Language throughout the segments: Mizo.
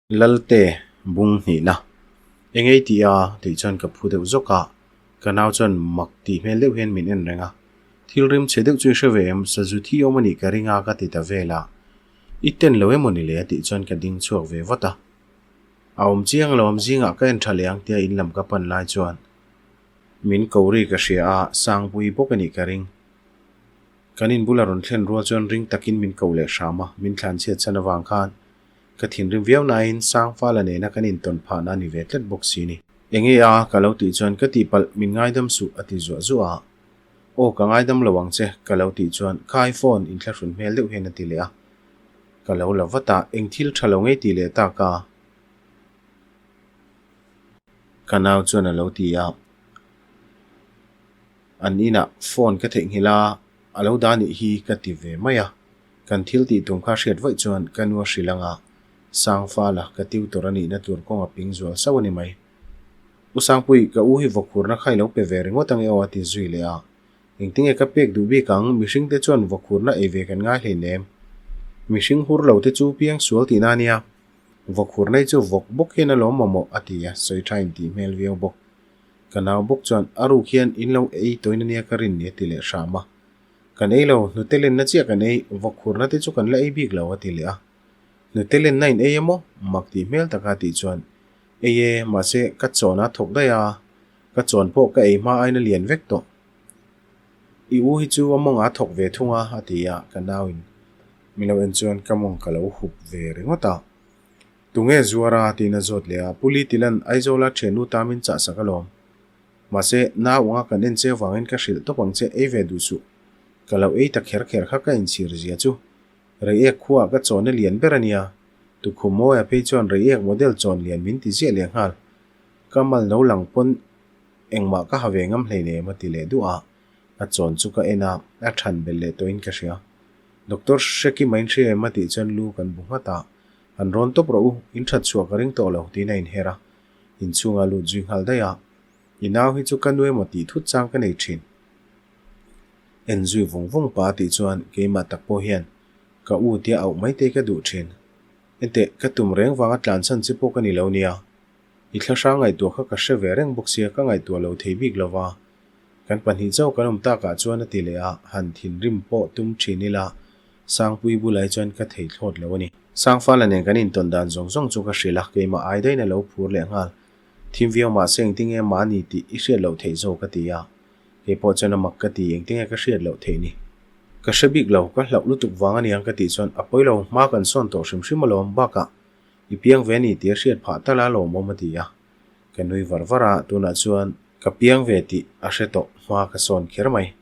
Lalte bung hnihna. Eng ei tih a tih chuan ka phu deuh zawk a, ka nau chuan mak tih hmel deuh hian min en reng a. Thil rim chhe deuh chu i hre ve em, sazu thi awm a nih ka ring a ka ti ta vel a. I ten lo emaw ni le a tih chuan ka ding chhuak ve vat a. A awm chiang lo am zingah ka en tha leh ang tia in lam ka pan lai chuan min ko ri ka hria a, Sangpui bawk a nih ka ring. Kan inbula rawn thlen rual chuan ring takin min ko leh hram a, min thlanchhiat chhan avang khan Ka thinrim viau nain Sangfala nena kan intawn phahna a ni ve tlat bawk si ni. Enge a? Ka lo tih chuan ka tihpalh min ngaidam suh a ti zuah zuah a. Aw ka ngaidam lo ang che ka lo tih chuan khai phone inthlahrun hmel deuh hian a ti leh a. Ka lo la vat a, eng thil tha lo ngei tih leh tak a? Ka nau chuan a lo ti a. An inah phone ka theihnghilh a, a lo dah nih hi ka ti ve mai a. Kan thil tih tum kha hriat vaih chuan ka nu a hrilh anga Sangfala ka tiu tur a nihna tur kawng a ping zual sauh a ni mai. U Sangpui, ka u hi vawkhurna kha i lo pe ve ringawt ange aw a ti zui leh a. Engtinge ka pek duh bik ang, mihring te chuan vawkhurna ei ve kan ngai hleinem. Mihring hur lo te chu piang sual tihna a nia. Vawkhurna hi chu vawk bawk hian a lawm mamawh a ti a, sawi tha intih hmel viau bawk. Ka nau bawk chuan a ruk hian in lo ei tawin a nia ka rin ni a ti leh hram a. Kan ei lo, hnute lenna chiah kan ei, vawkhurna te chu kan la ei bik lo a ti leh a. Hnute lenna in ei emaw? Mak tih hmel taka tih chuan, Ei e, mahse ka chawn a thawk daih a, ka chawn pawh ka ei hma aina lian vek tawh. I u hi chu a mawng a thawk ve thung a a ti a, ka nauin min lo en chuan ka mawng ka lo hup ve ringawt a. Tunge zuar a? tiin a zawt leh a, Puli Tilan Aizawla thiannu ta min chahsak alawm. Mahse, nau anga kan en che vangin ka hrilh tawp ang che, ei ve duh suh. Ka lo ei ta kher kher kha ka inchhir zia chu. Reiek khuaah ka chawn a lian ber a nia. Tukhum mawia phei chuan Reiek model chawn lian min ti ziah leh nghal. Ka mal no lang pawn engmah ka ha ve ngam hleinem a ti leh duh a. A chawn chu ka en a, a than belh leh tawhin ka hria. Doctor Hrekima in hria em a tih chuan lu kan bu nghat a. Han rawn tawp rawh u, in that chhuah ka ring tawh lo tiin a inher a. Inchhunga lut zui nghal daih a. I nau hi chu ka nu emaw tih thut chang ka nei thin. En zui vung vung pa tih chuan keimah tak pawh hian ka u tia auh mai te ka duh thin. Enteh, ka tum reng vanga tlan chhan chi pawh ka ni lo nia. I thlahrang ngaihtuah kha ka hre ve reng bawk sia ka ngaihtuah lo thei bik lo va. Kan pahnih chauh kan awm takah chuan a ti leh a, han thinrim pawh tum thin ila Sangpui bulai chuan ka thei thlawt lo a ni. Sangfala nen kan intawn dan zawng zawng chu ka hrilh a, keimah ai daihin a lo phur leh nghal. Thim viau mahse engtinge mahni tih i hriat loh theih zawk ka ti a, kei pawh chuan a mak ka ti engtinge ka hriat loh theih ni. Ka hre bik lo, ka hlauh lutuk vang aniang ka tih chuan a pawi lo, hma kan sawn tawh hrim hrim alawm, bakah i piang ve ni tih a hriat phah tal a lawmawm a ti a. Ka nui var var a, tunah chuan ka piang ve tih a hre tawh, hma ka sawn kher mai.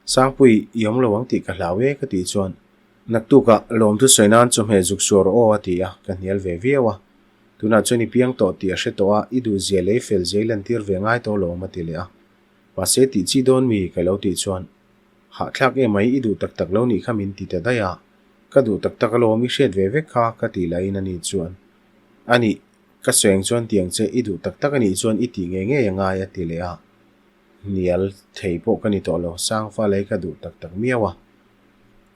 Sangpui, i awm lo ang tih ka hlau e ka tih chuan naktukah lawmthu sawi nan chawhmeh zuk suar aw a ti a, ka hnial ve viau a. Tunah chuan i piang tawh tih a hre tawh a, i duhzia leh i felzia i lantir ve ngai tawh lo awm a ti leh a. Mahse tih chi dawn mi? Ka lo tih chuan, Hahthlak emai i duh tak tak lo nih kha min ti ta daih a. Ka duh tak tak alawm i hriat ve vek kha ka ti lahin a ni chuan, A nih, ka sawi ang chuan tiang che i duh tak tak a nih chuan i tih ngei ngei a ngai a ti leh a. Hnial thei pawh ka ni tawh lo, Sangfa lei ka duh tak tak miau a.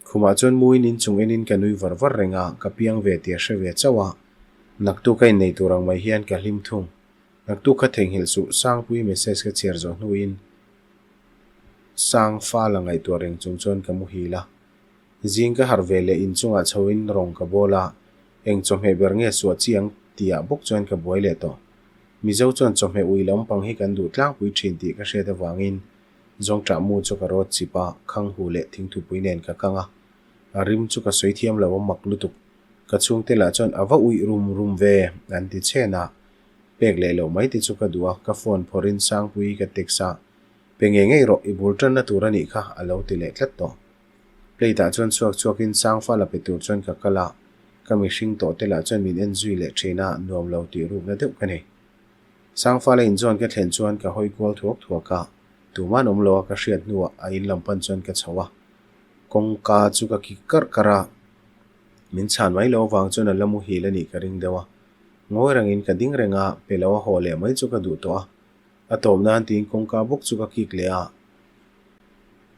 Khumah chuan muin inchung enin ka nui var var reng a, ka piang ve tih a hre ve chauh a. Naktuk ka innei tur ang mai hian ka hlim thung. Naktuk kha theihnghilh suh, Sangpui message ka chhiar zawh hnuin Sangfa la ngaihtuah reng chung chuan ka muhil a. Zing ka harh ve leh inchungah chhoin rawng ka bawl a, eng chawhmeh ber nge suah chi ang tihah bawk chuan ka buai leh tawh. Mizo chuan chawhmeh ui lampang hi kan duh tlangpui thin tih ka hriat avangin Zawngṭah mu chu ka rawt chip a, khanghu leh thingthupui nen ka kang a. A rim chu ka sawi thiam lo a mak lutuk. Ka chhungte lah chuan a va uih rum rum ve an ti chhen a. Pek leh loh mai te chu ka duh a, ka phone phawrhin Sangpuii ka text a, Pe ngei ngei rawh, i bul ṭanna tur a nih kha a lo ti leh tlat tawh. Plate ah chuan chhuak chhuakin Sangfala pe tur chuan ka kal a, ka mihring tawh te lah chuan min en zui leh ṭhin a, nuam lo tih rukna deuh ka nei. Sangfala inzawn ka thlen chuan ka hawi kual thuak thuak a, tuman awm lo a ka hriat hnuah a in lam pan chuan ka chho a. Kawngka chu ka kik karh karh a, min chhan mai lo avang chuan a la muhil a nih ka ring deuh a. Ngawi rengin ka ding reng a, pe lo a haw leh mai chu ka duh tawh a. A tawp nan tiin kawngka bawk chu ka kik leh a.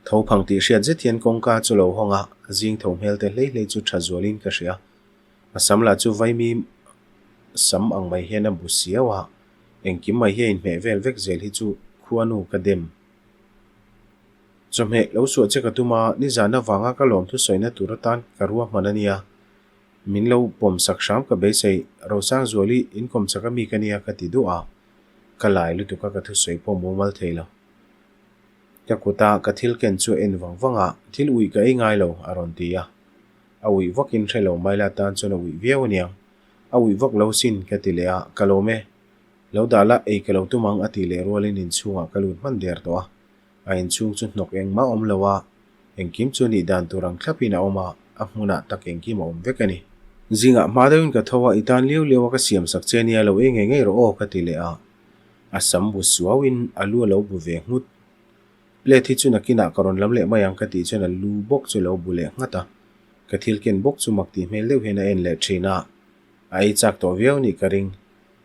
Tho phang tih hriat zet hian kawngka chu lo hawng a, zing tho hmel te hlei hlei chu tha zualin ka hria. A sam lah chu vaimim. sam ang mai hian a bu siau a, engkim mai hi a inhmeh vel vek zel hi chu khuanu ka dem. Chawhmeh lo suah che ka tum a, nizan avanga ka lawm thusawina tur atan ka ruahman a nia. Min lo pawm sak hram ka beisei, Rosangzuali inkawm chak a mi ka nia ka ti duh a, ka lai lutuk a ka thusawi pawh mumal thei lo. Ka kuta ka thil ken chu a en vang vang a, thil uih ka ei ngai lo a rawn ti a. A uih vakin hre lo mai la tan chuan a uih viau aniang. A uih vak lo sin ka ti leh a, ka lawm e. Lo dah la ei ka lo tum ang a tih leh rualin inchhungah ka lut hman der tawh a. A inchhung chu hnawk engmah awm lo a, engkim chu nih dan tur ang thlapin a awm a, a hmunah tak engkim a awm vek a ni. Zingah hma deuhin ka tho a, i tan liau liau a ka siam sak che nia lo ei ngei ngei rawh aw ka ti leh a. A sam bu suauin a lu a lo bu ve nghut. Plate hi chu nakinah ka rawn lam leh mai ang ka tih chuan a lu bawk chu a lo bu leh nghat a. Ka thil ken bawk chu mak tih hmel deuh hian a en leh thin a. A ei chak tawh viau nih ka ring.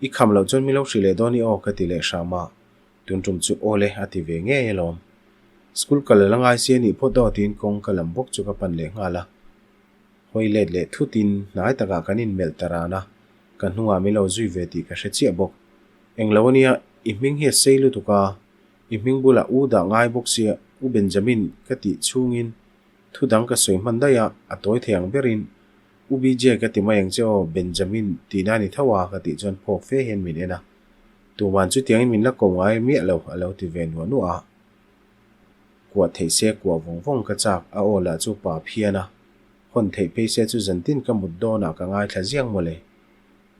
I kham loh chuan min lo hrih leh dawn i aw ka ti leh hram a. Tun tum chu aw le a ti ve ngei alawm. School kal a la ngai si a nih phawt aw tiin kawng ka lam bawk chu ka pan leh nghal a. Hawi let leh thutin hnai takah kan inmelh ta ran a, ka hnungah min lo zui ve tih ka hre chiah bawk. Englo ania, i hming hi a sei lutuk a, i hming bulah u dah ngai bawk sia U Benjamin ka tih chhungin thu dang ka sawi hman daih a, a tawi thei ang berin U BJ ka ti mai ang che aw Benjamin tihna a ni tho a ka tih chuan phawk fe hian min en a. Tuman chutiangin min la ko ngai miah lo a lo ti ve nuah nuah a. Kuah theih se kuah vawng vawng ka chak a aw lah chu pa phian a. Hawn theih phei se chu zantin ka mut dawnah ka ngaithla ziang mawle.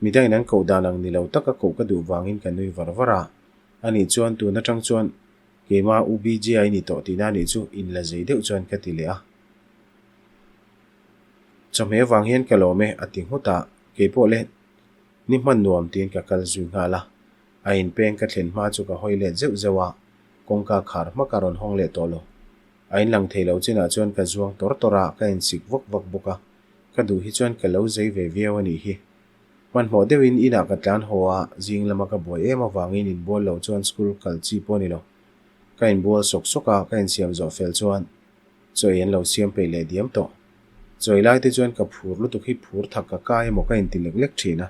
Midangin an koh dan ang ni lo taka koh ka duh vangin ka nui var var a. Anih chuan tun atang chuan keima U BJ a i ni tawh tihna anih chu inla zei deuh chuan ka ti leh a. Chawhmeh vang hian ka lawm e a ti nghut a, keipawh le Ni hman nuam tiin ka kal zui nghal a, a inpeng ka thlen hma chu ka hawi let zeuh zeuh a, kawngka khar hmak a rawn hawng leh tawh lo. A inlang thei lo chinah chuan ka zuang tawr tawr a, ka insik vak vak bawk a, ka duh hi chuan ka lo zei ve viau a nih hi. Hmanhmawh deuhin inah ka tlan haw a, zing lama ka buai em avangin inbual lo chuan school kal chi pawh a ni lo. Ka inbual sawk sawk a, ka insiam zawh fel chuan Chaw ei an lo siam peih leh diam tawh. Chaw ei lai te chuan ka phur lutuk hi phur thak ka kai emaw ka inti lek lek thin a.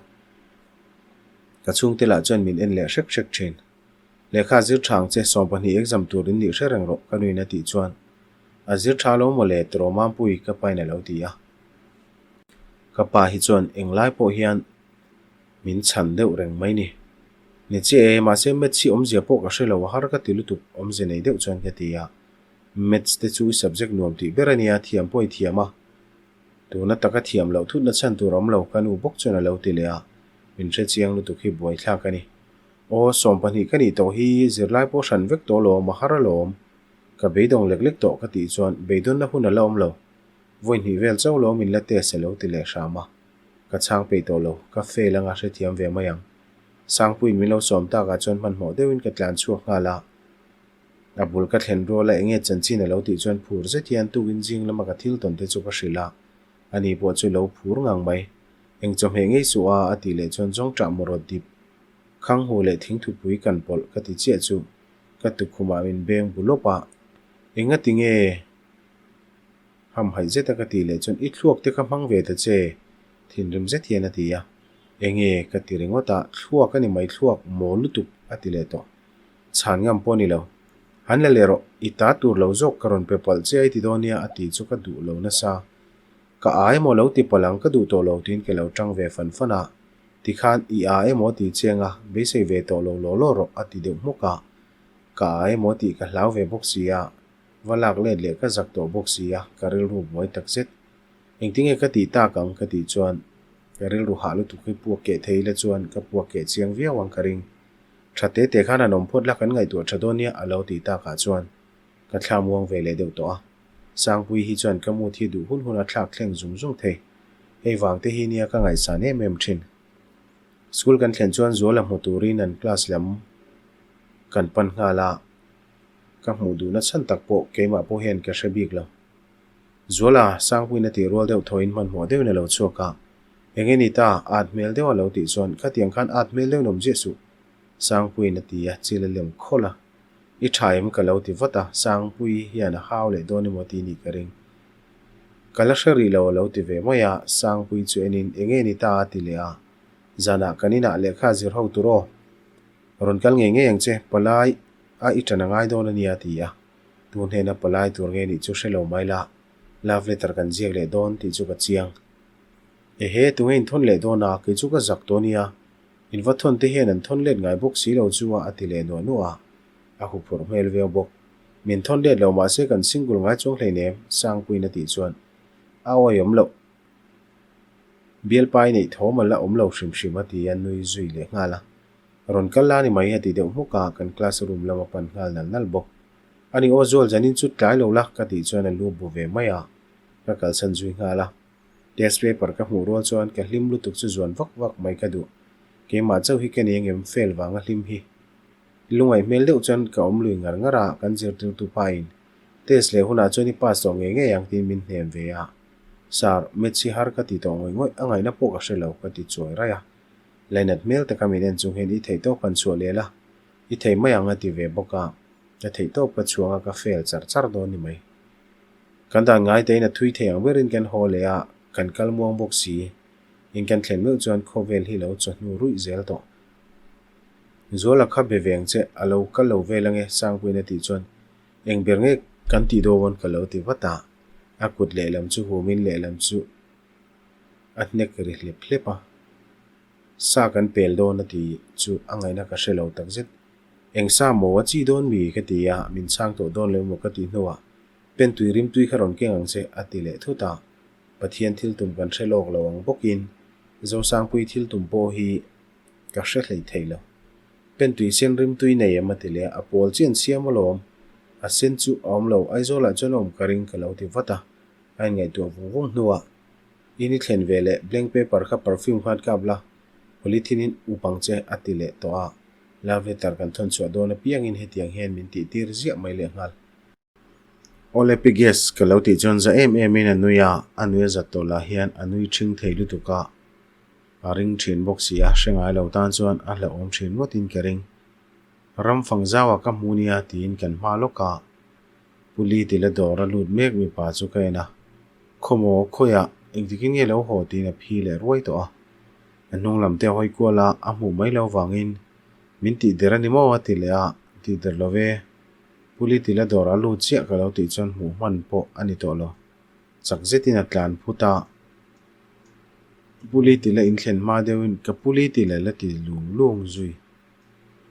Ka chhungte lah chuan min en leh hrek hrek thin. Lehkha zir tha ang che, 12 exam tur in nih hre reng rawh ka nuin a tih chuan a zir tha lo maw le tiraw Mampui ka pain a lo ti a. Ka pa hi chuan englai pawh hian min chhan deuh reng mai ni. Ni chiah e, mahse maths hi awmzia pawh ka hre lo a har ka ti lutuk awmze nei deuh chuan ka ti a. Maths te chu i subject nuam tih ber a nia, thiam pawh i thiam a. Tuna taka thiam loh thutna chhan tur awm lo ka nu bawk chuan a lo ti leh a, min hre chiang lutuk hi buaithlak a ni. Aw, 12 ka nih tawh hi zirlai pawh hran vek tawh lawm, a har alawm. Ka beidawng lek lek tawh ka tih chuan beidawnna hun a la awm lo. Vawi hnih vel chauh lawm in la test a lo ti leh hram a. Ka chhang peih tawh lo, ka fail anga hrethiam ve mai ang. Sangpuiin min lo sawm takah chuan hmanhmawh deuhin ka tlan chhuak nghal a. A bul ka thlen rual a enge chanchin a lo tih chuan phur zet hian tukin zing lama ka thil tawn te chu ka hrilh a, ani pawh chu lo phur ngang mai. Eng chawhmeh ngei suh a a tih leh chuan zawngṭah mawrawt dip, khanghu leh thingthupui kan pawlh ka ti chiah chu ka tukhumah min beng bu lawp a, enga ti nge? Hamhaih zeta ka tih leh chuan i thluak te kha hmang ve ta che thinrim zet hian a ti a, enge ka ti ringawt a, thluak a ni mai thluak mawl lutuk a ti leh tawh. Chhan ngam pawh a ni lo. Han la leh rawh, i ta tur lo zawk ka rawn pe palh che a i ti dawn nia a ti chu ka duh lo nasa. Ka a emaw lo ti palh ang ka duh tawh lo tiin ka lo tang ve fan fan a. Tikhan i a emaw ti chiang a, beisei ve tawh lo law law rawh a ti deuh hmuk a. Ka a emaw tih ka hlau ve bawk si a, va lak let leh ka zak tawh bawk si a, ka rilru buai tak zet. Engtinge ka tih tak ang ka tih chuan ka rilru hah lutuk hi puak keh thei ila chuan ka puak keh chiang viau ang ka ring. Tha te te khan han awm phawt la kan ngaihtuah tha dawn nia a lo tih takah chuan ka thla muang ve leh deuh tawh a. Sangpui hi chuan ka mut hi duh hun hun a thlak thleng zung zung thei. Hei vang te hi nia ka ngaihsan em em thin. School kan thlen chuan Zuala hmu turin an class lam kan pan nghal a, ka hmuh duhna chhan tak pawh keimah pawh hian ka hre bik lo. Zuala, Sangpuiin a tih rual deuh thawiin hmanhmawh deuhin a lo chhuak a. Eng nge ni ta, at hmel deuh a lo tih chuan khatiang khan at hmel deuhin awm ziah suh. Sangpuiin a ti a, chil a lem khawlh a. I tha em ka lo ti vat a, Sangpui hian a hau leh dawn emaw tih nih ka ring. Ka la hre rih lo a lo ti ve mai a, Sangpui chu enin eng nge ni ta a ti leh a. Zanah kan inah lehkha a zir ho tur aw. Rawn kal ngei ngei ang che, palai a i ṭan a ngai dawn a nia a ti a. Tu hnena palai tur nge nih chu hre lo mai la, love letter kan ziak leh dawn tih chu ka chiang. Ehe, tunge inthawn leh dawn a, kei chu ka zak tawh a nia. In va thawn te hian an thawn let ngai bawk si lo chu a a ti leh nuah nuah a, a huphurh hmel viau bawk. Min thawn let lo mahse kan single ngai chuang hleinem, Sangpuiin a tih chuan a awihawm loh. Bialpai neih thawm a la awm lo hrim hrim a ti a nui zui leh nghal a. Rawn kal la ni mai a ti deuh hmuk a, kan class room lam a pan nghal nal nal bawk. Ani aw Zual zanin chu tlai lo la ka tih chuan a lu bu ve mai a, ka kalsan zui nghal a. Test paper ka hmuh rual chuan ka hlim lutuk chu zuan vak vak mai ka duh. Keimah chauh hi ka ni engem fail vanga hlim hi. Lungaih hmel deuh chuan ka awm lui ngar ngar a, kan zirtirtu pa in test leh hunah chuan i pass tawh ngei ngei ang tiin min hnem ve a. Sir, Maths hi har ka ti tawh ngawih ngawih, a ngaihna pawh ka hre lo ka ti chuai raih a. Lainat hmel taka min en chung hian i theih tawp kan chhuah leh la, i thei mai ang a ti ve bawk a, ka theih tawp ka chhuang a ka fail char char dawn ni mai. Kan dan ngai tein a thui thei ang berin kan haw leh a, kan kal muang bawk si. In kan thlen meuh chuan khawvel hi lo chawhnu ruih zel tawh. Zuala kha be veng che, a lo kal lo vel ange Sangpuiin a tih chuan eng ber nge kan tih dawn ka lo ti vat a, a kut lehlam chu humin lehlam chu a hnek ri hlep hlep a. Sa kan pel dawn a ti chu a ngaihna ka hre lo takzet. Eng sa maw a chi dawn mi? ka ti a, min chhang tawh dawn lo emaw ka tih hnuah Pentui rimtui kha rawn keng ang che a ti leh thut a, Pathian thil tum kan hre lawk lo ang bawkin Zosangpui thil tum pawh hi ka hre hlei thei lo. Pentui sen rimtui nei em a ti leh a, a pawl chi an siam alawm, a sen chu a awm lo, Aizawlah chuan a awm ka ring ka lo ti vat a, a inngaihtuah vung vung hnuah In i thlen ve leh blank paper kha perfume khan kap la, polythene in up ang che a ti leh tawh a, love letter kan thawn chhuah dawn apiangin hetiang hian min tih tir ziah mai leh nghal. Awle pi gas ka lo tih chuan za em em in a nui a, a nui a zat tawh lah hian a nui ṭhing thei lutuk a, a ring ṭhin bawk si a, hre ngai lo tan chuan a hlauhawm ṭhin ngawtin ka ring. Ram fang zauah ka hmu nia tiin kan hma lawk a. Puli ti la dawr a lut mek mipa chu ka en a, Khawmaw, khawiah engtikin nge lo haw tiin a phi leh ruai tawh a. A hnung lam te a hawi kual a, a hmuh mai lo vangin min tih der a ni maw a ti leh a, tih der lo ve. Puli ti la dawr a lut chiah ka lo tih chuan hmuh hman pawh a ni tawh lo. Chak zetin a tlan phut a. Puli ti la inthlen hma deuhin ka puli ti la la ti lung lung zui.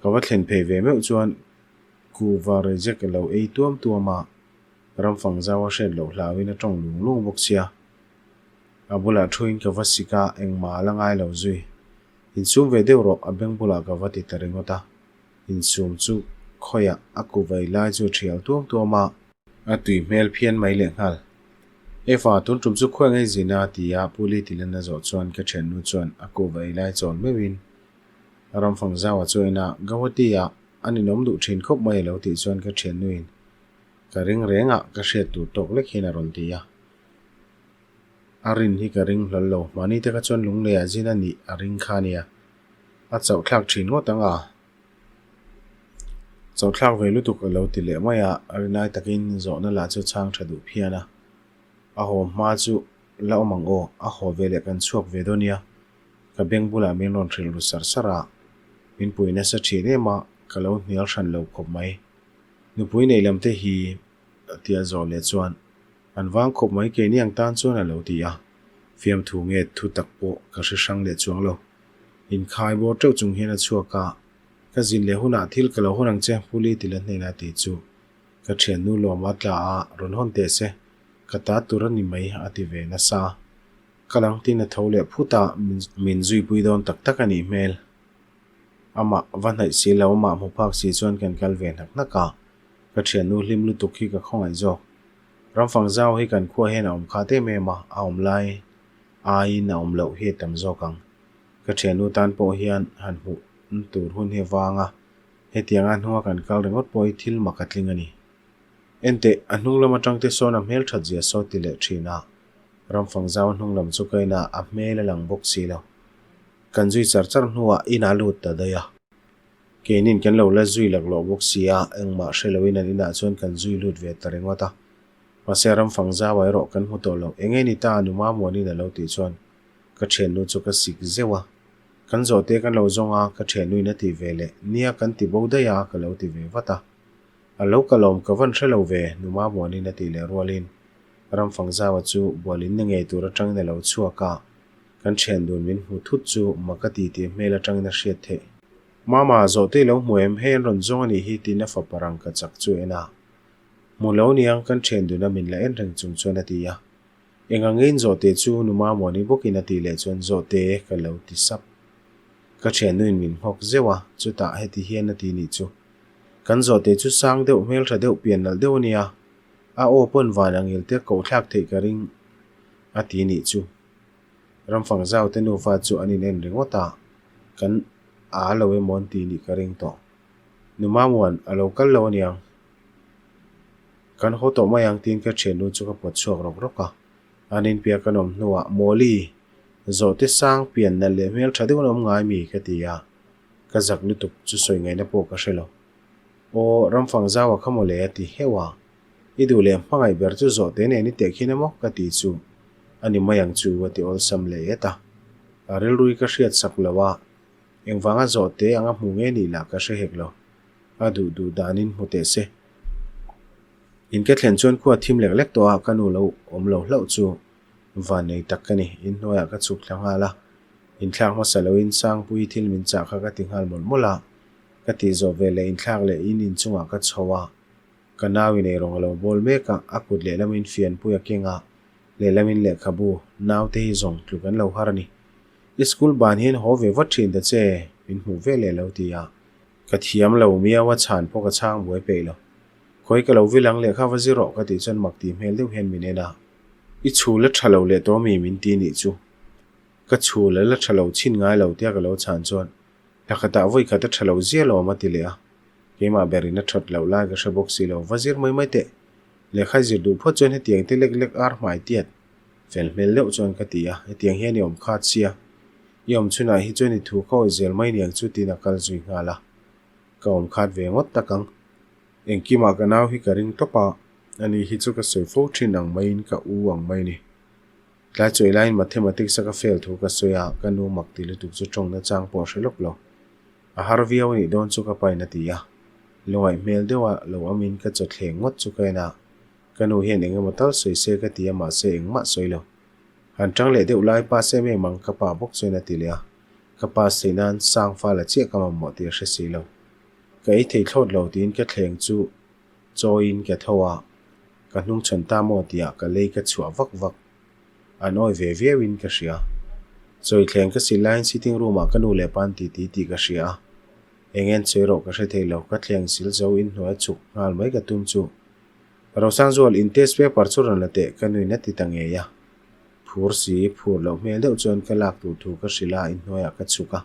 Ka va thlen phei ve meuh chuan Kuhva reject a lo ei tuam tuam a, ramfang zau a hriat loh hlauin a tawng lung lung bawk sia. A bulah thuin ka va sik a, engmah a la ngai lo zui. Insum ve deuh rawh, a beng bulah ka va ti ta ringawt a. Insum chu khawiah a kuhva ei lai chu a thial tuam tuam a. A tui hmel phian mai leh nghal. Eva, tun tum chu khawi ngei zin a? ti a Puli Tilana zawh chuan ka thiannu chuan a kuhva ei lai chawl meuhin Ramfang zaua chu en a, Gauhati-ah a ninawm duh thin khawp mai a lo tih chuan ka thiannuin ka ring reng a, ka hriat tur tawk lek hian a rawn ti a. A rin hi ka ring hlawl lo, mahni te kha chuan lungleiah zin a nih a ring kha nia. A chauhthlak thin ngawt ang a. Chauhthlak ve lutuk a lo ti leh mai a, rinai takin zawhna lah chu chhang tha duh phian a. A haw hma chu la awm ang aw, a haw ve leh kan chhuak ve dawn nia. Ka beng bulah min rawn hrilh ru sar sar a, min pui nasa thin em a, ka lo hnial hran lo khawp mai. Nupui neih lam te hi a tia zawh leh chuan an vang khawp mai keini ang tan chuan a lo ti a, fiamthu nge thu tak pawh ka hre hrang leh chuang lo. Inkhai bawr teuh chung hian a chhuak a, ka zin leh hunah thil ka lo hawn ang che Puli ti la hnenah tih chu ka thiannu lawm a tla a, rawn hawn teh se, ka ta tur a ni mai a ti ve nasa. Ka lang tin a tho leh phut a, min zuipui dawn tak tak a nih hmel. Amah va hnaih si lo, amah hmu phak si chuan kan kal ve hnak hnak a, ka thiannu hlim lutuk hi ka khawngaih zawk. Ramfang zau hi kan khua hian a awm khat em em a, a awm lai aiin a awm loh hi a tam zawk ang. Ka thiannu tan pawh hian han hmuh tur hun hi a vang a, hetianga hnunga kan kal ringawt pawh hi thil mak a tling a ni. Enteh, a hnung lam atang te sawn a hmel that zia saw ti leh thin a, Ramfang zau hnung lam chu ka en a, a hmel a lang bawk si lo. Kan zui char char hnuah inah lut ta daih a. Keinin kan lo la zui laklawh bawk si a, engmah hre loin an inah chuan kan zui lut ve ta ringawt a. Mahse Ramfang zauah erawh kan hmu tawh lo. Enge ni ta? Nu Mamuanin a lo tih chuan ka thiannu chu ka sik zeuh a. Kan zawhte kan lo zawng a, ka thiannuin a ti ve leh, Nia kan ti bo daih a, ka lo ti ve vat a. A lo ka lawm ka van hre lo ve, Numa Muanin a tih leh rualin Ramfangzaua chu bualin na ngei tur atangin a lo chhuak a, kan thian dun min hmu thut chu mak a ti tih hmel atangin a hriat theih. Mama, zawhte i lo hmu em? Hei an rawn zawng a nih hi tiin a fapa rang ka chak chu en a. Hmu lo niang, kan thian duna min la en reng chung chuan a ti a. Eng ang ngein zawhte chu nu Mamuani bawkin a tih leh chuan zawhte ka lo ti sap. Ka thiannuin min nghawk zeuh a, chutah heti hian a ti nih chu. Kan zawhte chu sang deuh, hmeltha deuh, pian nalh deuh a nia. A aw pawn van ang il te koh thlak theih ka ring a ti nih chu. Ramfang zau te nufa chu an in en ringawt a, kan a lo emaw an ti nih ka ring tawh. Nu Mamuan a lo kal lo aniang. Kan haw tawh mai ang tiin ka thiannu chu ka pawt chhuak rawk rawk a. An inpiah kan awm hnuah Mawli, zawhte sang pian nalh leh hmel tha deuh an awm ngai mi? ka ti a. Ka zak lutuk chu sawi ngaihna pawh ka hre lo. Aw, Ramfang zaua kha mawle a ti heuh a. I duh leh hmangaih ber chu zawhte nen i teh khin emaw? ka ti chu. A ni mai ang chu a ti awlsam leh et a. A rilrui ka hriat sak lo a. Engvanga zawhte anga hmu nge nih lah ka hre hek lo. A duh duh danin hmu teh se. In ka thlen chuan khua thim lek lek tawh a, ka nu lo awm lo hlauh chu van nei tak ka ni. In hnuaiah ka chhuk thla nghal a, inthlak hmasa loin Sangpuii thil min chah kha ka ti nghal mawlh mawlh a. Ka tih zawh ve leh inthlak leh in inchungah ka chho a, ka nau in eirawng a lo bawl mek a, a kut lehlamin fianpui a keng a, lehlamin lehkhabu, naute hi zawng tluk an lo har a ni. I school ban hian haw ve vat thin ta che, min hmuh ve leh lo ti a. Ka thiam lo miau a chhan pawh ka chhang buai peih lo. Khawi ka lo vil ang lehkha va zir rawh ka tih chuan mak tih hmel deuh hian min en a. I chhul a tha lo leh tawh mi min ti nih chu. Ka chhul a la tha lo chhin ngai lo tia ka lo chhan chuan thla khatah vawi khat a tha lo zia lo awm a ti leh a. Keimah berin a that loh lai ka hre bawk si lo va zir mai mai teh. Lehkha zir duh phawt chuan hetiang te lek lek ar hmai tiat fel hmel deuh chuan ka ti a, hetiang hian i awm khat sia. I awm chhunah hi chuan i thu ka awih zel mai niang chu tiin a kal zui nghal a. Ka awm khat ve ngawt tak ang. Engkimah ka nau hi ka ring tawp a, ani hi chu ka sawi fo thin ang maiin ka u ang mai ni. Tlai chawi laiin Mathematics a ka fail thu ka sawi a, ka nu mak ti lutuk chu tawngna chang pawh a hre lawk lo. A har viau anih dawn chu ka pain a ti a. Lungaih hmel deuha lo awmin ka chawthleng ngawt chu ka en a, ka nu hian eng emaw tal sawi se ka ti a mahse engmah sawi lo. Han tang leh deuh lai pass em em ang ka pa bawk chuan a ti leh a, ka pass theih nan sang fal a chiah ka mamawh tih a hre si lo. Ka ei thei thlawt lo tiin ka thleng chu chawiin ka tho a, ka hnung chhawn ta maw tihah ka lei ka chhuah vak vak. An awi ve viauin ka hria. Chawi thleng ka sil laiin sitting room ah ka nu leh pa an ti ti tih ka hria a, eng en sawi rawh ka hre thei lo, ka thleng sil zo inhnuai chhuk nghal mai ka tum chu Rosangzual in test paper chu rawn la teh ka nuin a ti ta ngei a. Phur si, phur loh hmel deuh chuan ka lak tur thu ka hrilh a, inhnuaiah ka chhuk a.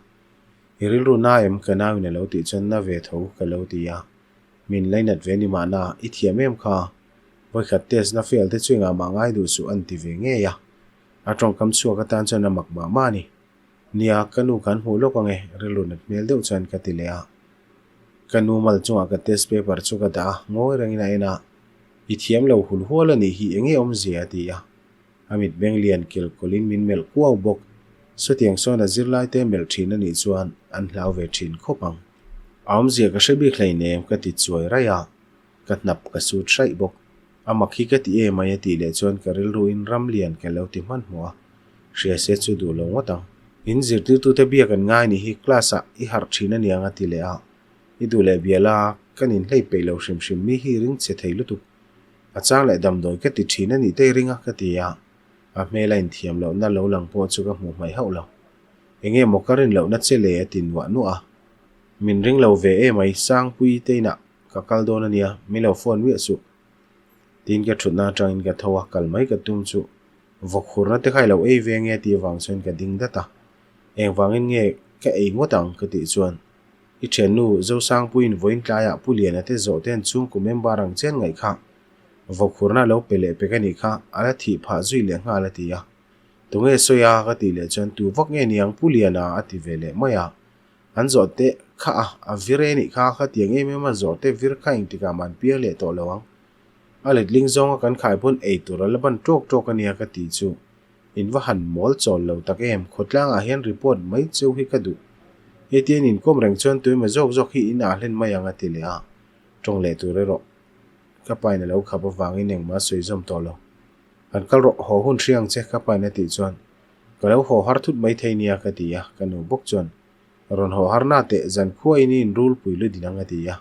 I rilru na em? Ka nauin a lo tih chuan na ve tho ka lo ti a. Min lainat ve ni mahna, i thiam em kha? Vawikhat test na fail te chu engah mah ngai duh suh an ti ve ngei a. A tawngkam chhuak atan chuan a mak mah mah a ni. Nia, ka nu kan hmuh lawk ang e, rilru nat hmel deuh chuan ka ti leh a. Ka nu mal chungah ka test paper chu ka dah a, ngawi rengin a en a, I thiam lo hul hual a nih hi enge awmzia a ti a. A mit beng lian kelkawlhin min melh kuau bawk. Sawtiang sawn a zirlaite melh thin a nih chuan an hlau ve thin khawp ang. A awmzia ka hre bik hleinem ka ti chuai raih a, ka hnap ka sut hraih bawk. A mak hi ka ti em ai a tih leh chuan ka rilruin ram lian ka lo ti hmanhmawh a, hria se chu duh lo ngawt ang. In zirtirtute biak an ngai nih hi class ah i harh thin a niang a ti leh a, i duh leh bia la, kan inhlei peih lo hrim hrim mi hi ring che thei lutuk. A chang leh damdawi ka ti thin a nih te i ring a ka ti a, a hmel a inthiam lohna lo lang pawh chu ka hmuh hmaih hauh lo. Enge maw ka rin lohna che le a ti nuah nuah a. Min ring lo ve em ai, Sangpuii te inah ka kal dawn a nia, min lo phone miah suh. Tiin ka thutna atangin ka tho a, kal mai ka tum chu vawk hurna te kha i lo ei ve nge tih avang chuan ka ding dat a. Engvangin nge ka ei ngawt ang ka tih chuan i thiannu Zosangpuiin vawiin tlaiah Pu Liana te zawh te an chhungkaw member ang chen ngaih kha vawk hurna a lo pe leh pek a nih kha a la thih phah zui leh nghal a ti a. Tunge sawi a ka tih leh chuan tu vak nge niang Pu Liana a ti ve leh mai a. An zawh teh kha a, a vir e nih kha, khatiang em em a zawh te vir kha engtikah mah an piang leh tawh lo ang. A letling zawnga kan khai pawn ei tur a la ban tawk tawk a nia ka ti chu. In va han mawl chawl lo tak em, khawtlangah hian report mai cheu hi ka duh. Hetia in inkawm reng chuan tuemaw zawk zawk hi in ah hlen mai ang a ti leh a, tawng leh tur erawh ka pain a lo khap avangin engmah a sawi zawm tawh lo. Han kal rawh, haw hun hria ang che ka pain a tih chuan ka lo haw har thut mai thei nia ka ti a, ka nu bawk chuan rawn haw har na teh zankhua in i inrulpui lu din ang a ti a.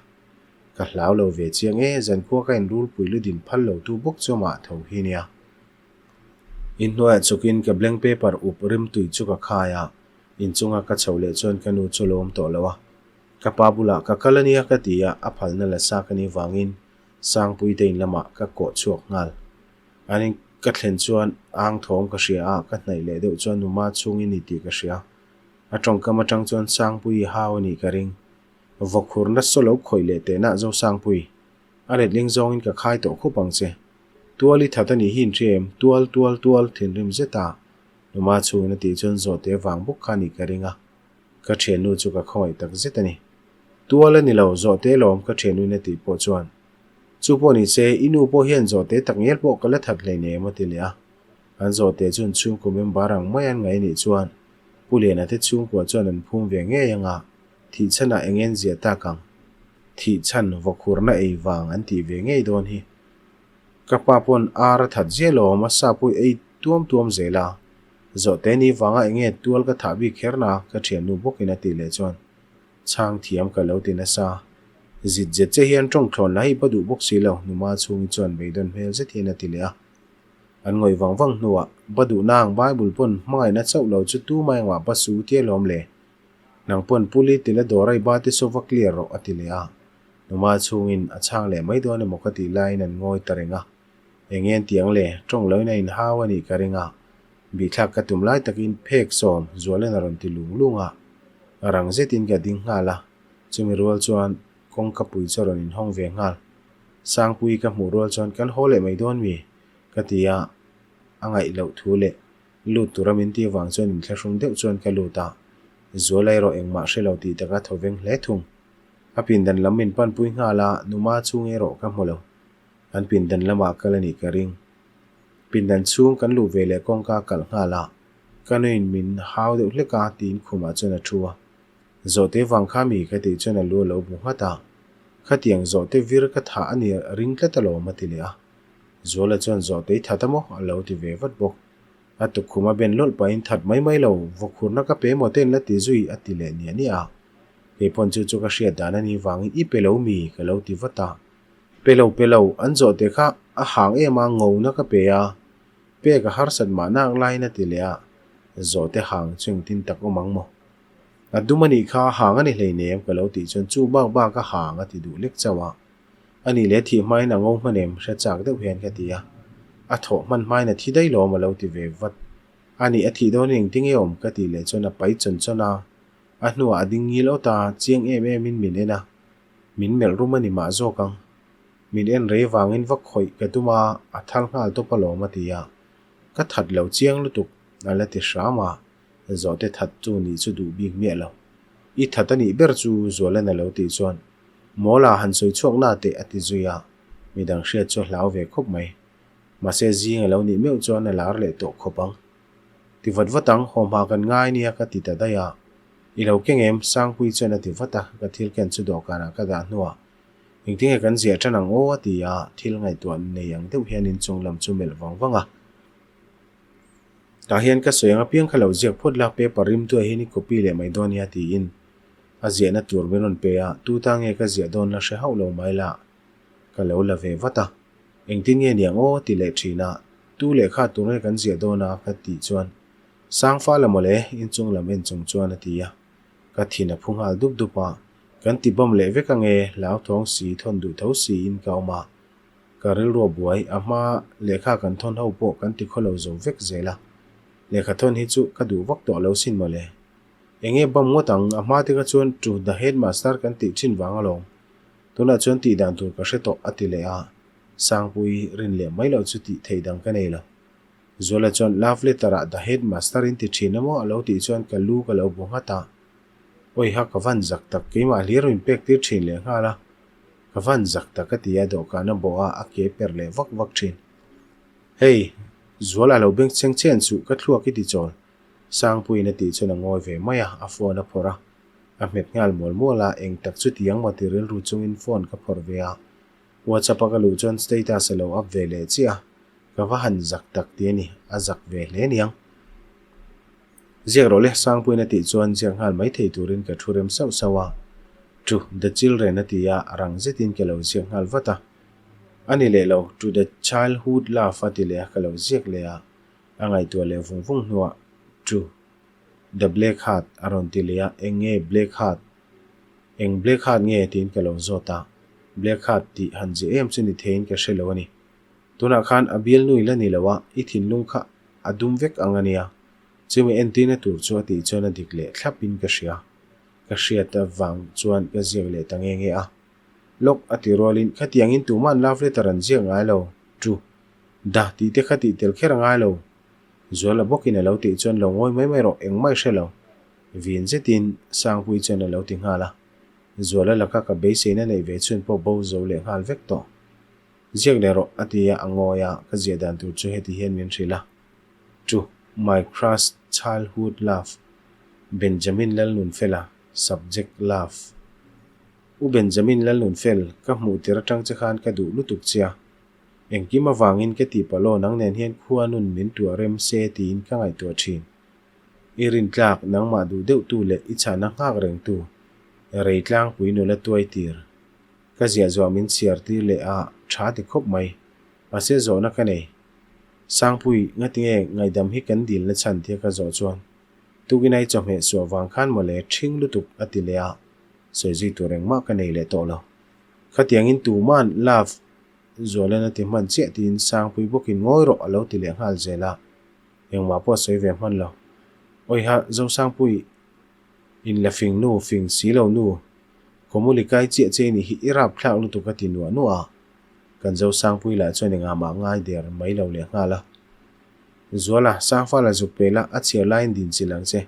Ka hlau lo ve chiang e, zankhua ka inrulpui lu din phal lo tu bawk chu amah tho hi nia. Inhnuaiah chukin ka blank paper up rimtui chu ka khai a, inchunga ka chhoh leh chuan ka nu chu a lo awm tawh lo a. Ka pa bulah ka kal a nia ka ti a, a phalna la sa ka nih vangin Sangpuite in lamah ka kawh chhuak nghal. An in ka thlen chuan ang thawm ka hria a, ka hnaih leh deuh chuan numa chhungin ni tih ka hria. A tawngkam atang chuan Sangpuii hau a nih ka ring. Vawkhur nasa lo khawih leh tehna Zosangpui. A letling zawngin ka khai tawh khup ang che. Tual i that a nih hi in hria em? Tual, tual, tual, thinrim zet a Numa chhungin a tih chuan zawhte vang bawk kha a nih ka ring a. Ka thiannu chu ka khawngaih tak zet a ni. Tual a ni lo, zawhte lawm ka thiannuin a tih pawh chuan. Chu pawh ni se, i nu pawh hian zawhte tak ngial pawh ka la that hleinem a ti leh a. An zawhte chu an chhungkaw member ang mai an ngaih nih chuan Pu Liana te chhungkua chuan an phum ve ngei ang a, thih chhanah eng en ziah tak ang? Thih chhan vawkhurna ei vang an tih ve ngei dawn hi. Ka pa pawn ar a that ziah lo awm a, sa pawh ei tuam tuam zel a. Zawhte ni vanga eng nge tual ka thah bik kher na ka thiannu bawkin a tih leh chuan chhang thiam ka lo ti nasa. Zit zet che hian tawng thlawn la hi ba duh bawk si lo, numa chhungi chuan beidawn hmel zet hian a ti leh a. An ngawih vang vang hnuah, Ba duhna ang Bible pawn hmangaihna chauh lo chu tu mai engmah ba su tia lawm le. Nang pawn puli tila dawr ai ba te saw va clear rawh a ti leh a. Numa chhungin a chhang leh mai dawn emaw ka tih laiin an ngawi ta reng a. Eng nge an tih ang le? Tawng loin a inhau a nih ka ring a. Bihthlak ka tum lai takin phek sawm Zualan a rawn ti lung lung a. Rang zetin ka ding nghal a. Chumi rual chuan kawngka pui chu a rawn inhawng ve nghal. Sangpui ka hmuh rual chuan kan haw leh mai dawn mi? Ka ti a, a ngaih loh thu leh lut tura min tih avang chuan inthlahrung deuh chuan ka lut a, Zuala erawh engmah hre lo tih taka thaw veng hle thung. A pindan lam min panpui nghal a, numa chhung erawh ka hmu lo. An pindan lamah kal a nih ka ring. Pindan chhung kan luh ve leh kawngka kalh nghal a, ka nuin min hau deuh hlek a tiin khumah chuan a thu a. Zawhte vang kha mi ka tih chuan a lu a lo bu nghat a, Khatiang zawhte vir ka thah a ni ring tlat alawm a ti leh a. Zuala chuan zawhte i that a maw? a lo ti ve vat bawk. A tukkhum a ben lawlh pahin that mai mai lo, vawkhurna ka pe maw te an la ti zui a ti leh niah niah a. Keipawn chu chu ka hriat dan a nih vangin i pe lo mi? ka lo ti vat a. Pe lo pe lo, an zawhte kha a hang em a, ngona ka pe a, pek a harsat mahna ang laiin a ti leh a. Zawhte hang chu engtin tak awm ang maw? A dum a nih kha, hang a ni hleinem ka lo tih chuan chu bak bak a hang a ti duh lek chauh a. A nih leh thih hmain a ngo hman em hre chak deuh hian ka ti a. A thawh hman hmain a thi daih lawm a lo ti ve vat. A nih a thih dawn eng tinge awm ka tih leh chuan a pai chawn chawn a. A hnuah a ding ngil awt a, chiang em em in min en a. Min melh rum a ni mah zawk ang. Min en rei vangin va khawih ka tum a, a thal nghal tawp alawm a ti a. Ka that lo chiang lutuk a la ti hram a. Zawhte that chu nih chu duh bik miah lo. I that a nih ber chu Zualan a lo tih chuan Mawla han sawi chhuak na teh a ti zui a, midang hriat chu a hlau ve khawp mai. Mahse zing a lo nih meuh chuan a lar leh tawh khawp ang. Ti vat vat ang, haw hma kan ngai nia ka ti ta daih a. I lo keng em? Sangpui chuan a ti vat a, ka thil ken chu dawhkanah ka dah hnuah engtinge kan ziah tan ang aw a ti a, thil ngaihtuah nei ang deuh hian inchung lam chu melh vang vang a. Tah hian ka sawi ang apiang kha lo ziak phawt la, paper rimtuah hian i copy leh mai dawn nia tiin a ziahna tur min rawn pe a, tu ta nge ka ziah dawn la hre hauh lo mai la, ka lo la ve vat a. Engtin nge niang aw ti leh thin a, tu lehkha tur nge kan ziah dawn a ka tih chuan Sangfa la mawle inchung lam en chung chuan a ti a, ka thin a phu nghal dup dup a, kan ti bawm leh vek ange hlauthawng si thawn duh tho siin ka awm a. Ka rilru a buai, a hma lehkha kan thawn ho pawh kan ti khawlo zo vek zel a. Lehkha thawn hi chu ka duh vak tawh lo sin mawle. Enge bam ngawt ang, a hma te kha chuan to the headmaster kan tih thin vang alawm. Tunah chuan tih dan tur ka hre tawh a ti leh a, Sangpui rin leh mai loh chu tih theih dang ka nei lo. Zuala chuan love letter ah the headmaster in ti thin emaw a lo tih chuan ka lu ka lo bu nghat a. Awiha ka van zak tak keimah hlir min pek tir thin leh nghal a. Ka van zak tak a ti a, dawhkan a bawh a, a ke per leh vak vak thin. Hei, Zual a lo beng cheng chen suh, ka thluak i ti chawl. Sangpuiin a tih chuan a ngawi ve mai a, a phone a phawrh a. A hmet nghal mual mual a, eng tak chu ti ang maw ti rilru chungin phone ka phawrh ve a. WhatsApp a ka luh chuan status a lo up ve leh chiah a, ka va han zak tak ti a ni, a zak ve hle niang. Ziak rawh le, Sangpuiin a tih chuan ziak nghal mai thei turin ka thu rem sauh sauh a. To the children a ti a, rang zetin ka lo ziak nghal vat a. A ni leh lo, to the childhood love a ti leh a, ka lo ziak leh a. A ngaihtuah leh vung vung hnuah to the black heart a rawn ti leh a, eng nge black heart? Eng black heart nge tiin ka lo zawt a. Black heart tih han ziah em chu ni theiin ka hre lo a ni. Tunah khan a bialnu i la ni lo a, i thinlung kha a dum vek ang a nia. Chumi entirna tur chu a tih chuan a dik leh thlap in ka hria. Ka hriat avang chuan ka ziak leh ta nge nge a. Lawk a ti rualin khatiangin tuma'n love letter an ziak ngai lo, chu da tih te kha tih tel kher a ngai lo. Zuala bawkin a lo tih chuan lo ngawi mai mai rawh, engmah i hre lo. Vin zetin Sangpuii chuan a lo ti nghal a. Zuala laka ka beiseina neih ve chhun pawh bo zo leh nghal vek tawh. Ziak leh rawh, a ti a, a ngawi a, ka ziah dan tur chu heti hian min hrilh a. To my crush childhood love, Benjamin Lalnunfela, subject love. U Benjamin Lalnunfel, ka hmuh tir atang che khan ka duh lutuk che a. Engkim avangin ka tih pawh law nang nen hian khua nun min tuah rem se tiin ka ngaihtuah thin. I rintlak, nangmah duh deuhtu leh i chhahna nghak rengtu, rei tlangpui nula tuai tir. Ka ziah zuah min chhiar tir leh a, tha ti khawp mai. Mahse zawhna ka nei. Sangpui, ngatinge ngaihdam hi kan dilna chhan tia ka zawh chuan, Tukin ai chawhmeh suah vang khan mawle ṭhing lutuk a ti leh a, sawi zui tur engmah ka nei leh tawh lo. Khatiangin tuma'n love Zualan a ti hman chiah tiin Sangpui bawkin ngawi rawh a lo ti leh nghal zel a, engmah pawh a sawi ve hman lo. Awiha, Zosangpui, In la fing nu, fing si lo nu, Kawmuli kai chiah che nih hi i rap thlak lutuk a ti nuah nuah a. Kan Zosangpui lah chuan engah mah ngai der mai lo leh nghal a. Zuala, Sangfala zuk pe la, a chhiar laiin din chilh ang che.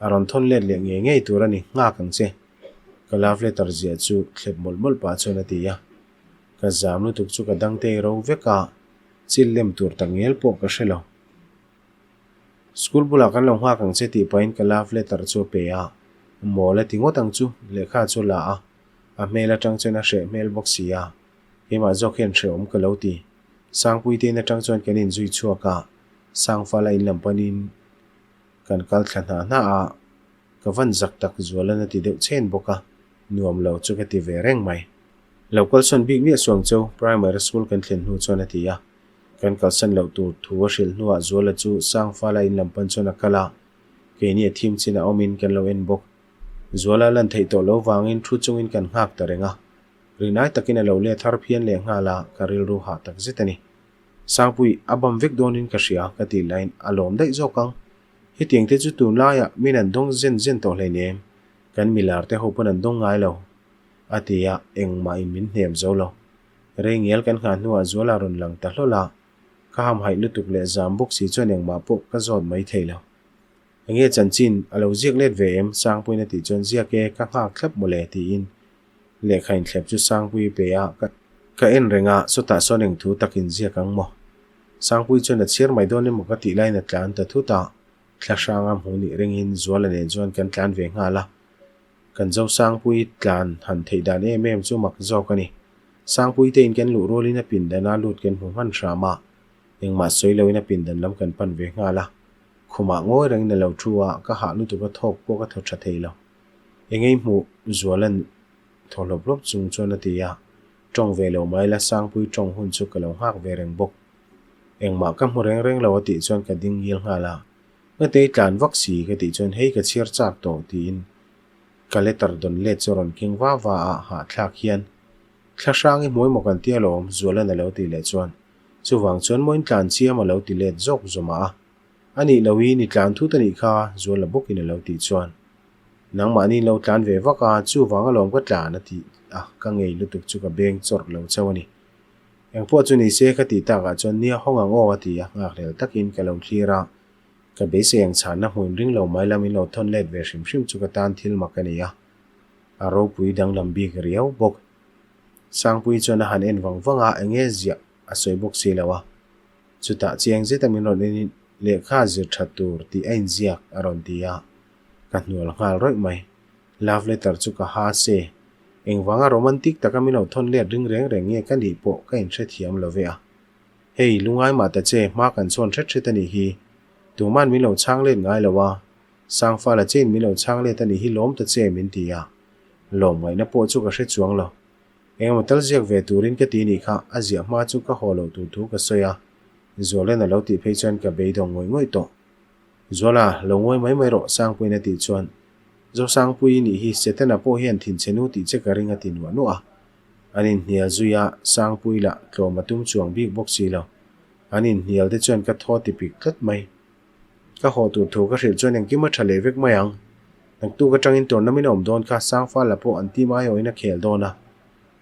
A rawn thawn let leh ngei ngei tur a ni, nghak ang che. Ka love letter ziah chu thlep mawlh mawlh pah chuan a ti a. Ka zam lutuk chu ka dangte i ro vek a, chil lem tur tak ngial pawh ka hre lo. School bulah kan lo nghak ang che tih pahin ka love letter chu a pe a, mawl a ti ngawt ang chu, lehkha chu a la a, a hmel atang chuan a hreh hmel bawk si a, keimah zawk hian hrehawm ka lo ti. Sangpui te in atang chuan kan inzui chhuak a, Sangfala in lam panin kan kal thla hna hna a, ka van zak tak zualan a ti deuh chhen bawk a, nuam lo chu ka ti ve reng mai. Lo kalsawn bik miah suang chu primary school kan thlen hnu chuan a ti a. Kan kalsan loh tur thu a hrilh hnuah Zuala chu Sangfala in lam pan chuan a kal a, keini a thim chin a awmin kan lo en bawk. Zuala lan theih tawh lo vangin thu chungin kan nghak ta reng a, rinai takin a lo let har phian leh nghal a, ka rilru hah tak zet a ni. Sangpui, a bam vek dawnin ka hria ka tih laiin a lawm daih zawk ang. Hetiang te chu tunlaiah min an dawng zen zen tawh hleinem, kan milar te ho pawn an dawng ngai lo, a ti a, engmahin min hnem zo lo. Rei ngial kan nghah hnuah Zuala rawn lang ta hlawl a, ka hamhaih lutuk leh zam bawk si chuan engmah pawh ka zawt mai thei lo. Enge chanchin a lo ziak let ve em? Sangpuiin a tih chuan ziak e, ka nghak thlap mawle tiin lehkha inthlep chu Sangpui pe a, ka en reng a, sawtah sawn eng thu takin ziak ang maw? Sangpui chuan a chhiar mai dawn emaw ka tih laiin a tlan ta thut a, thla hranga hmu nih ringin Zuala nen chuan kan tlan ve nghal a. Kan zo Sangpui tlan han theih dan em em chu mak zawk a ni. Sangpui te in kan luh rualin a pindan a lut kan hmu hman hram a, engmah sawi loin a pindan lam kan pan ve nghal a. Khumah ngawi rengin a lo thu a, ka hah lutuk a thawk pawh ka thaw tha thei lo. Engei hmuh Zualan thaw hlawp hlawp chung chuan a ti a, tawng ve lo mai la Sangpui tawng hun chu ka lo nghak ve reng bawk. Engmah ka hmu reng reng lo a tih chuan ka ding ngil nghal a. Ngatei tlan vak si ka tih chuan hei ka chhiar chak tawh tiin ka letter dawn let chu rawn keng va va a hahthlak hian thla hrang i hmuai maw kan tia lawm Zualan a lo tih leh chuan chuvang chuan mawiin tlan chiam a lo ti let zawk zawmah a a nih lo i ni tlan thut a nih kha Zuala bawkin a lo tih chuan nangmahni lo tlan ve vak a chuvang alawm ka tlan a tih a ka ngei lutuk chu ka beng chawrh lo chauh a ni. Engpawh chu ni se ka tih takah chuan nia hawng ang aw a ti a, nghakhlel takin ka lo thlir a. Ka beisei ang chhanna hmuin ring lo mai la min lo thawn let ve hrim hrim chu ka tan thil mak a ni a. A ropui danglam bik riau bawk. Sangpuii chuan a han en vang vang a, eng nge ziah a sawi bawk si lo a. Chutah chiang zeta min rawn enin lehkha zir that tur tih a inziak a rawn ti a, ka hnual nghal rawih mai. Love letter chu ka ha se. Engvanga romantic taka min lo thawn let ring reng reng nge ka nih pawh ka inhrethiam lo ve a. Hei, lungai mah ta che, hma kan chhawn hret hret a nih hi. Tuman min lo chhang let ngai lo a, Sangfala chein min lo chhang let a nih hi lawm ta che min ti a. Lawm ngaihna pawh chu ka hre chuang lo. Engemaw tal ziak ve turin ka ti nih kha, a ziah hma chu ka haw loh tur thu ka sawi a. Zualen a lo tih phei chuan ka beidawng ngawih ngawih tawh. Zuala, lo ngawi mai mai rawh, Sangpuiin a tih chuan, Zosangpui nih hi Setana pawh hian thinchhe nu tih che ka ring a ti nuah nuah a. An inhnial zui a, Sangpui lah tlawm a tum chuang bik bawk si lo. An inhnial te chuan ka thaw ti pik tlat mai. Ka haw tur thu ka hrilh chuan engkim a tha leh vek mai ang. Naktuk atangin tournament a awm dawn kha Sangfala pawh an team aiawhin a khel dawn a.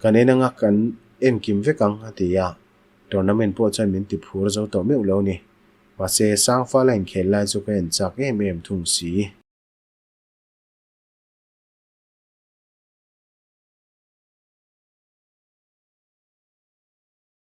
Kan en anga kan enkim vek ang, a ti a. Tournament pawh chuan min ti phur zo tawh meuh lo ni. Mahse, Sangfala inkhel lai chu ka en chak em em thung si.